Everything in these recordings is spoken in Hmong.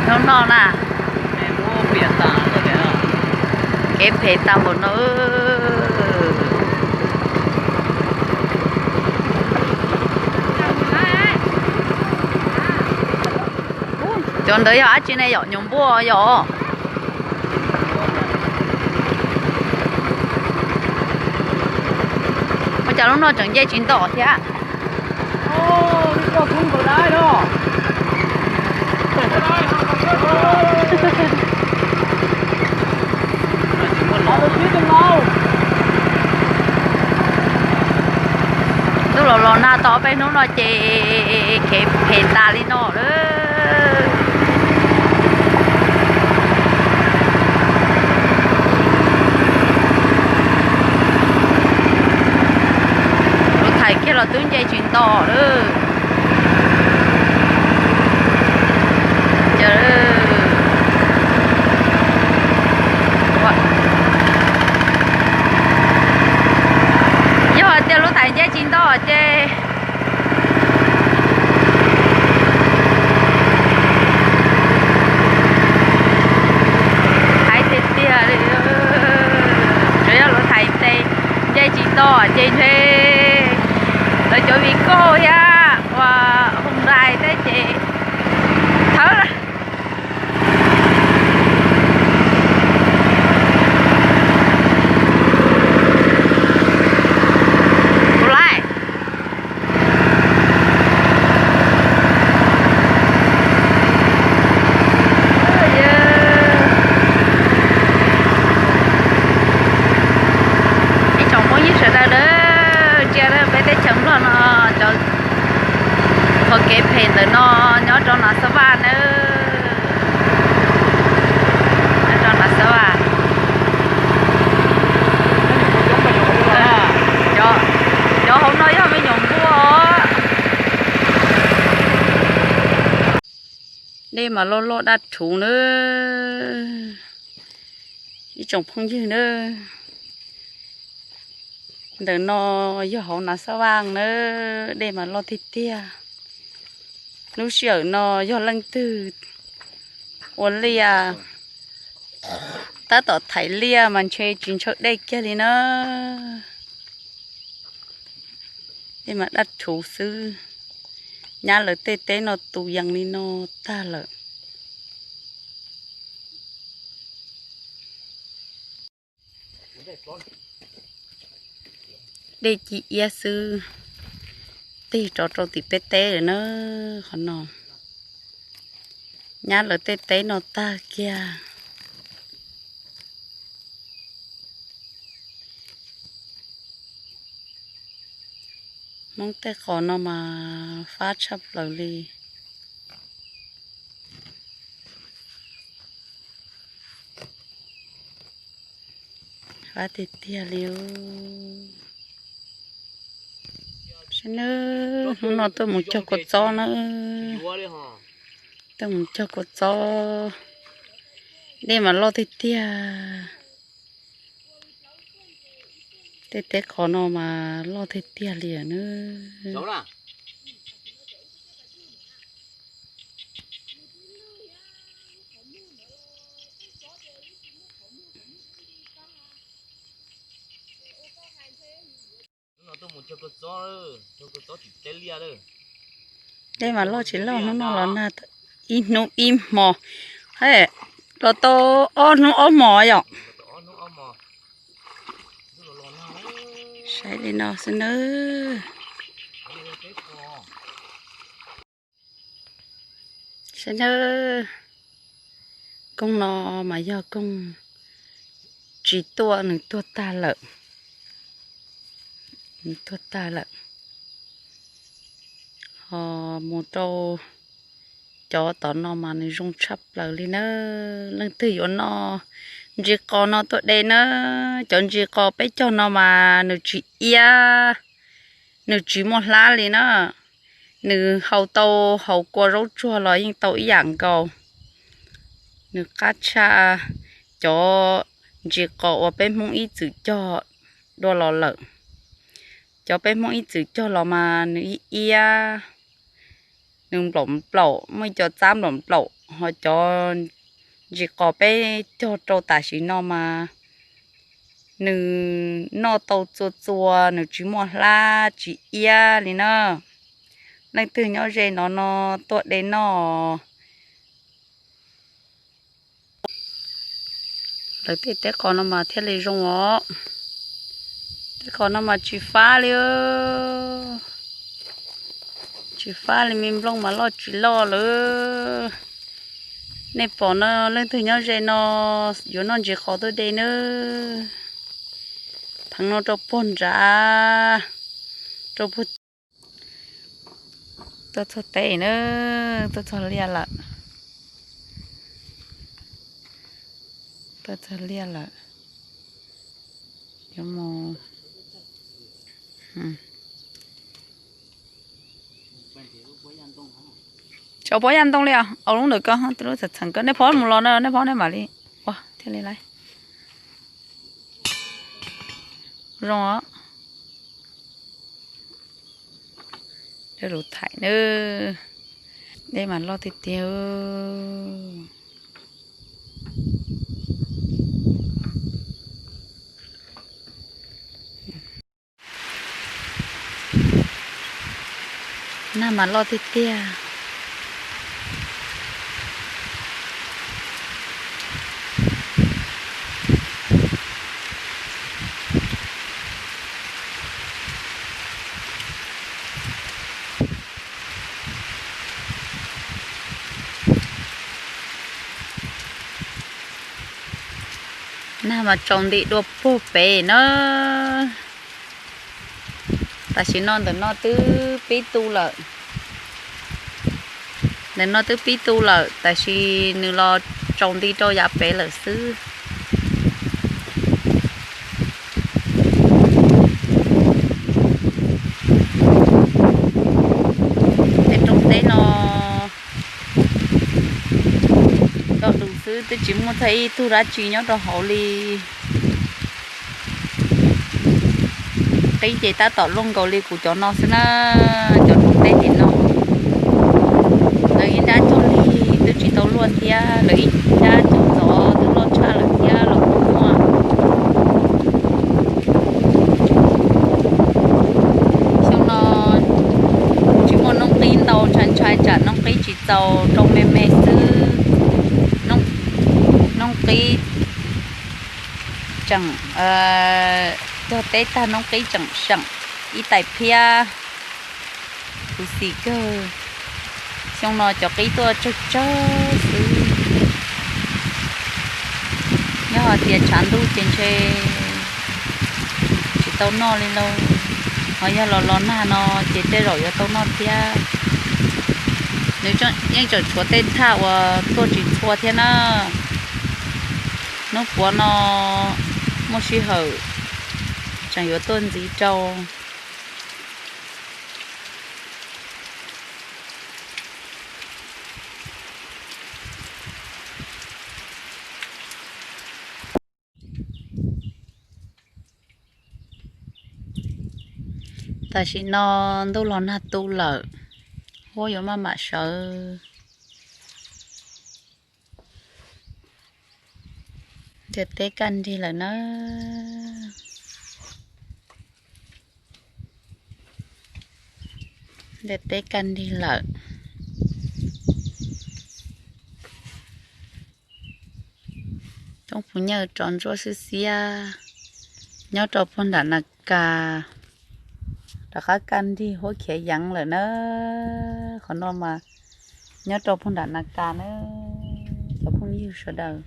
Hnub no na, kev phem tag npaum no. Cov ntawd yog dab tsi ne yom? Nyuam npuaj yom? Ua cas lub no tseem nce tsis nto thiab? Ntuj los los nag tau peb hnub no ces kev phem tas li no lawm. Lub thaiv kiag los twb nce tsis nto lawm. Yog hais tias lub thaiv nce tsis nto ces thaiv tiag tiag li. Tsuas yog lub thaiv nce tsis nto ces ntshe lawv cov vim koj thiab uas Hyundai thiab ces thawb lawm. Tus laij, ib tsoom phooj ywg sawv daws, ntsia peb teb chaws Nplog no, cov qhov kev phem ntawm no nyob rau Nam Xab Vaj nawb. Nyob rau Nam Xab Vaj. Cov hauv no yog me nyuam npuaj. Dej mas loj loj daj rhuv nawb ib tsoom phooj ywg nawb. Ntawm no yog hauv Nam Xab Vaj nawb, dej mas loj tiag tiag. Lub sij hawm no yog leej twg ua liaj, tab tom thaiv liaj mas ntshe tsis ntshaw dej kiag li na. Dej mas daj rhuv xwb, nyab lawv tej teb no tu yees li no tag lawm. Dej ci iab xwb, tig rov rau tim peb teb lawm na. Qhov no nyab lawv tej teb no tag kiag. Hmoob tej qos no mas fab tshaj plaws li. Fab tiag tiag li. Saib nawb, hnub no tuaj mus cog kua txob nawb. Tuaj mus cog kua txob, dej mas loj tiag tiag. Tej teb qhov no mas loj tiag tiag li nawb. Dej mas loj tsis loj, hnub no los nag ib hnub ib hmo, los tau ob hnub ob hmos yom. Saib li no xwb nawb. Saib nawb, koog no mas yog koog tsis tuaj, nws tuag tag lawm. Nws tuag tag lawm. Ho mus rau cov tom no mas nws zoo tshaj plaws li na. Leej twg yuav noj ntsis qos no tuaj de na. Cov ntsis qos peb cog no mas nws tsis iab, nws tsis muaj hlab li na. Nws haus tau, haus kua zaub tsuag los yeej tau ib yam nkaus. Nws qab tshaj cov ntsis qos uas peb Hmoob ib txwm cog dua los lawm. Cov peb Hmoob ib txwm cog los mas nws ib iab, nws nplaum nplaum, muaj ib co txab nplaum nplaum. Ho cov ntsis qos peb cog rau tam sim no mas nws noj tau txua txua, nws tsis muaj hlab tsis iab li na. Leej twg nyob ze no no tuaj de noj. Lawv tej teb qos no mas thiaj li zoo os. Teb qos no mas tsis fab li. Tsis fab li, me nplooj mas loj tsis loj lawm. Nej pom no, leej twg nyob ze no yuav noj ntsis qos tuaj de nawb. Pheev no rau puag nrad, rau puag. Tuaj txog teb na, tuaj txog liaj lawm. Tuaj txog liaj lawm. Yuav mus. Tsis pob yaj ntoo li os, au lub ntawm ko, lub txheem txheem ko, nej phob mus los na, nej phob nej mam li ua thiaj li laiv. Zoo os. Dej lus thaim na, dej mas loj tiag tiag. Nag mas loj tiag tiag. Nag mas tsaus nti dua puag pem na. Tam sim no ntawm no twb pib tu lawm. Ntawm no twb pib tu lawm, tab sis nws los tsaus nti rau yav pem lawm xwb. Tej roob teb no dog dus xwb, twb tsis muaj txog ib tug dab tsi nyob rau hauv li. Qib ces tab tom luaj nkaus li kuv cov no xwb na, cov roob teb tim no. Lawv ib nrab cog lig twb tsis tau luaj thiab, lawv ib nrab cog ntxov twb loj tshaj lawm thiab los kuj muaj. Xyoo no tsis muaj noob qib ntau, ntshai ntshai tsam noob qib tsis txaus, rau me me xwb. Noob qib tseem, cog teb tag noob qib tseem seem ib tais phiab. Khuv xim kawg. Xyoo no cov qib tuaj tsawg tsawg xwb. Yog hais tias tshav ntuj ces ntshe tsis tau noj li lauj. Ho yog los los nag no ces tej zaum yuav tau noj thiab. Nws yeej tseem tshuav tej thaj uas tuaj tsis txhua thiab na. Hnub puav no muaj sij hawm tseem yuav tuaj ntxiv rau. Tam sim no ntuj los nag tu lawm, huab yuav maj mam sawv. Ntiaj teb kaj nrig lawm na. Ntiaj teb kaj nrig lawm. Toob puv nyiaj tso ntsuab xwb xiab, nyob rau puag nram na kas, rov qab kaj nrig huab khiav yeev lawm na. Qhov no mas nyob rau puag nram na kas na, cov phooj ywg sawv daws.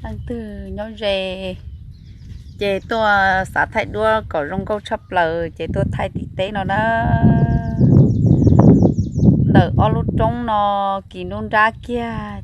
Leej twg nyob ze ces tuaj xav thaij duab kom zoo nkauj tshaj plaws ces tuaj thaij tim teb no na. Ntawm ob lub roob no kis nruab nrab kiag.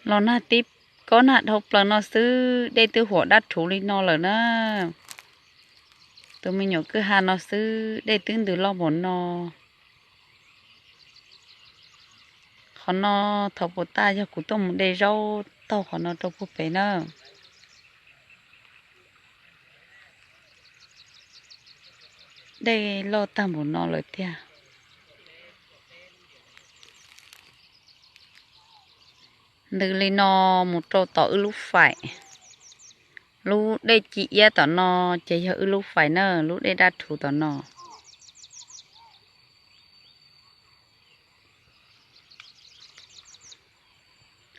Los nag tib kob nag dhau plaws no xwb, dej twb huam dab rhuv li no lawm na. Tus me nyuam kwj ha no xwb dej twb ntws loj npaum no. Qhov no thaum puas tas yog kuv tuaj mus de zaub taug qhov no rau puag pem na. Dej loj tag npaum no lawm tiag. Ntws li no mus rau tom wb lub faim. Lub dej ci iab tom no ces yog wb lub faim na, lub dej dab rhuv tom no.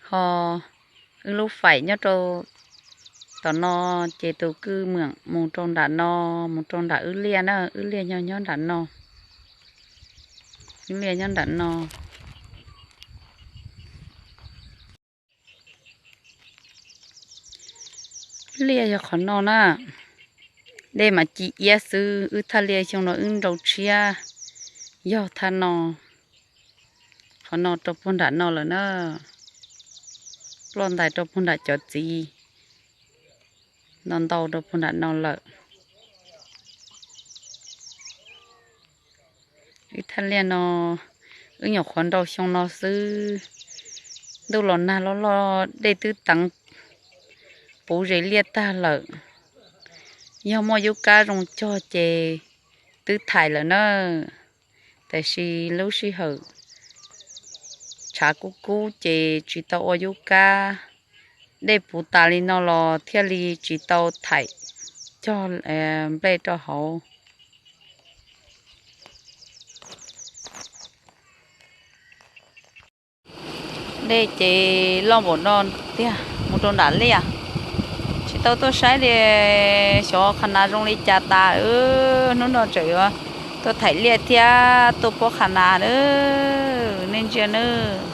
Ho wb lub faim nyob rau tom no, ces tus kwj mwam mus rau nram no, mus rau nram wb liaj na, wb liaj nyob nyob nram no. Wb liaj nyob nram no. Liaj yog qhov no na, dej mas ci iab xwb, wb thaj liaj xyoo no wb nrau tshiab yog thaj no, qhov no rau puag nram no lawm na, ploj ntais rau puag nram cov txiv, ntau ntau rau puag nram no lawm. Wb thaj liaj no, wb nyuam qhuav nrau xyoo no xwb, ntuj los nag loj loj dej twb teev puv zes liaj tag lawm. Yog muaj yub kab zoo cog ces twb thaiv lawm na, tiam sis lub sij hawm tshav kub kub ces tsis tau ua yub kab. Dej puv tas li no los thiaj li tsis tau thaiv cog nplej rau hauv. Dej ces loj npaum no tiag, mus rau nram liaj. Tsis tau tuaj saib li, xyov qhov na zoo li cas tas, hnub no tseem yuav tuaj thaiv liaj thiab tuaj puab qhov na, nej ntsia nawb.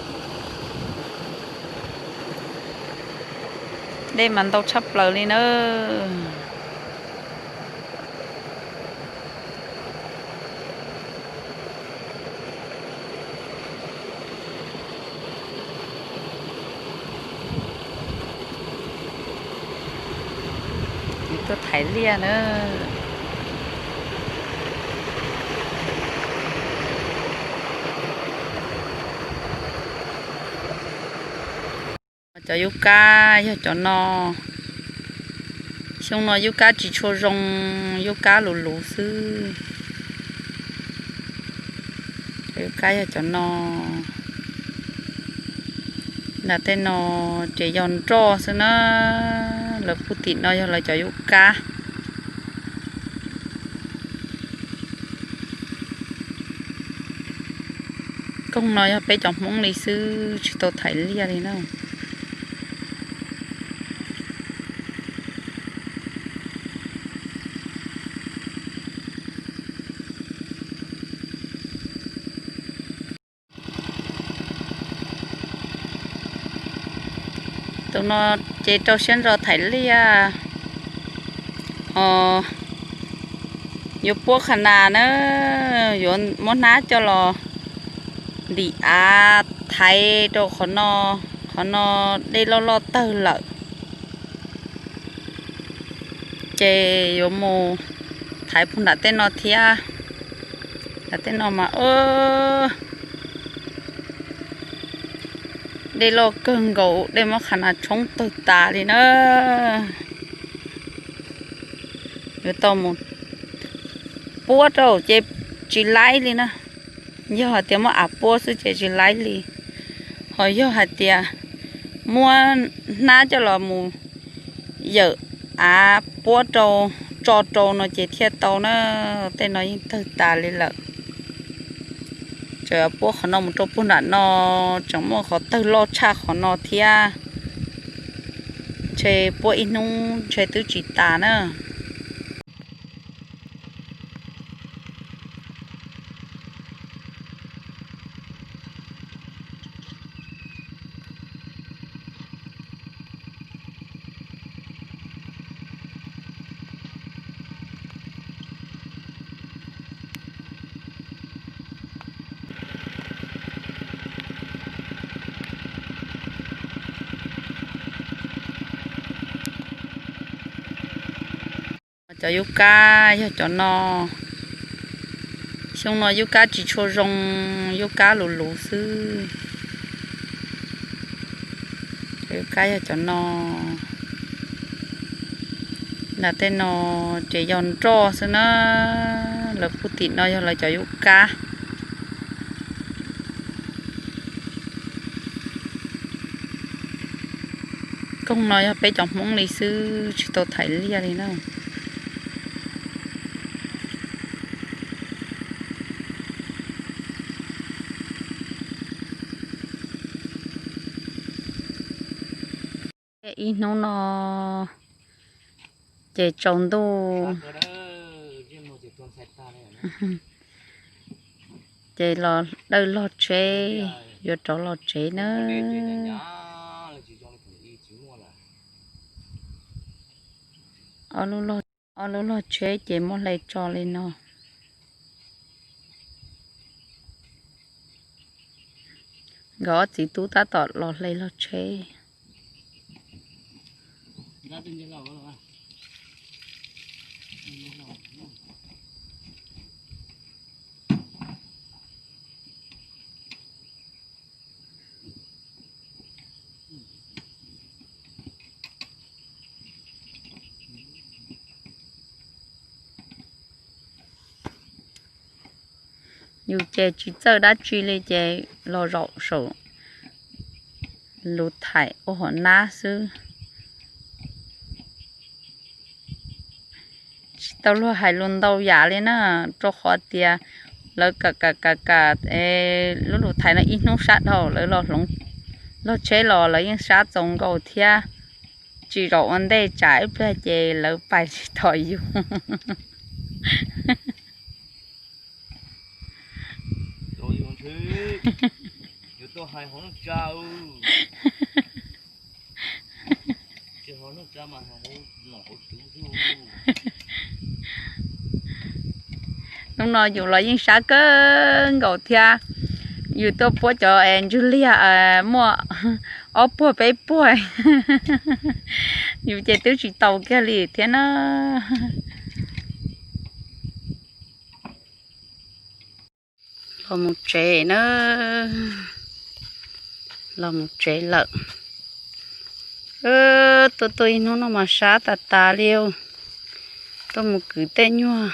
Dej mas ntau tshaj plaws li na. Tuaj thaiv liaj na. Cov yub kab yog cov no. Xyoo no yub kab tsis tshua zoo, yub kab luv luv xwb. Cov yub kab yog cov no. Nram tej no ces yog nroj xwb na. Lawv pub tim no yog lawv cov yub kab. Koog no yog peb cov Hmoob li xwb, tsis tau thaiv liaj li na. Tus no ces rau siab ntso thaiv liaj, ho yuav puab qhov nas na, yuav muab hnab coj los ntim av thaiv rau qhov no, qhov no dej loj loj tawg lawm. Ces yuav mus thaiv puag nram tej no thiab. Nram tej no mas dej loj kawg nkaus, dej muab qhov nas tshoob tawg tas li na. Yuav tau mus puab rau ces tsis laib li na. Yog hais tias muab av puab xwb ces tsis laib li. Ho yog hais tias muab hnab coj los mus yawm av puab rau, tso rau no ces thiaj tau na. Tej no yeej tawg tas li lawm. Tseem puab qhov no mus rau puag nram no, tseem muaj qhov tawg loj tshaj qhov no thiab. Ntshe puab ib hnub ntshe twb tsis tas na. Cov yub kab yog cov no. Xyoo no yub kab tsis tshua zoo, yub kab luv luv xwb. Cov yub kab yog cov no. Nram tej no ces yog nroj xwb na. Lawv pub tim no yog lawv cov yub kab. Koog no yog peb cov Hmoob li xwb, tsis tau thaiv liaj li na. Ib hnub no ces tsaus ntuj, ces los dawj log tsheb, yuav rov los tsev na. Ob lub log tsheb ces muab hle tso li no. Nkawd ob txiv tub tab tom los hle log tsheb. Yus ces tsis txawj dab tsi li ces los zaum saum lus thaim ua hauv nab xwb. Tsis tau luag hais lus ntau yam li na, rau qhov tias lawv kam kam kam kam lub lus thaim no ib hnub sab dhau, lawv los hloov log tsheb los lawv yeej sab txaus nkaus thiab. Tsis zaum ua ntej tsam ib pliag ces lawv pais tsis thov yus. Hnub no yus los yeej sab kawg nkaus thiab. Yus tuaj puab cov es ntswg liag muaj ob puag peb puag, yus ces twb tsis tau kiag li thiab na. Los mus tsev na, los mus tsev lawm. Tuaj tuaj ib hnub no mas sab tas tas li. Tuaj mus kwv tej nyuag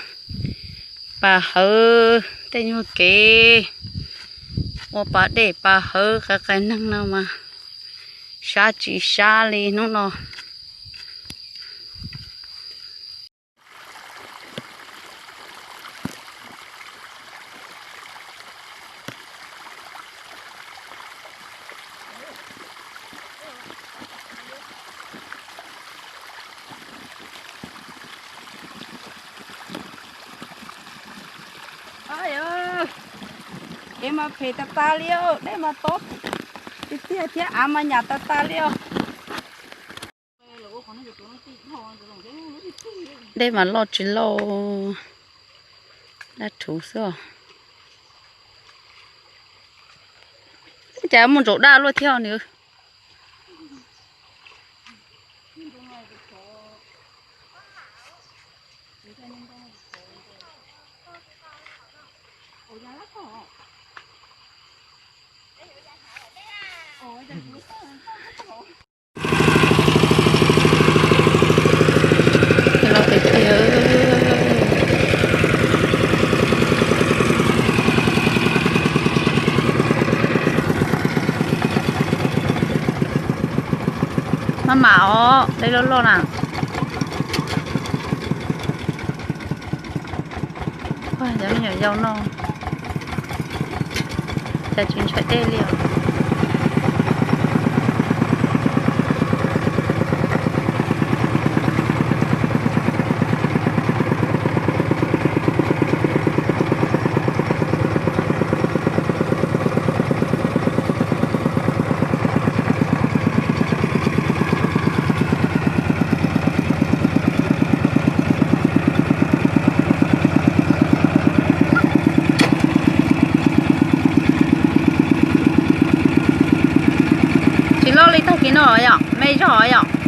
pas hawv, tej nyuag kev ua pas dej pas hawv qai qai neeg no mas sab tsis sab li hnub no. Kev mas phem tas tas li, dej mas tob tiag tiag thiab av mas nyam tas tas li os. Dej mas loj tsis loj, dab rhuv xwb os. Cas muaj ntsaum daj luaj thiab nws. Maj mam os, dej loj loj na. Cov me nyuam yaus no cas tsis ntshai dej li os. Tsis loj li tag kis no yom, me zog yom.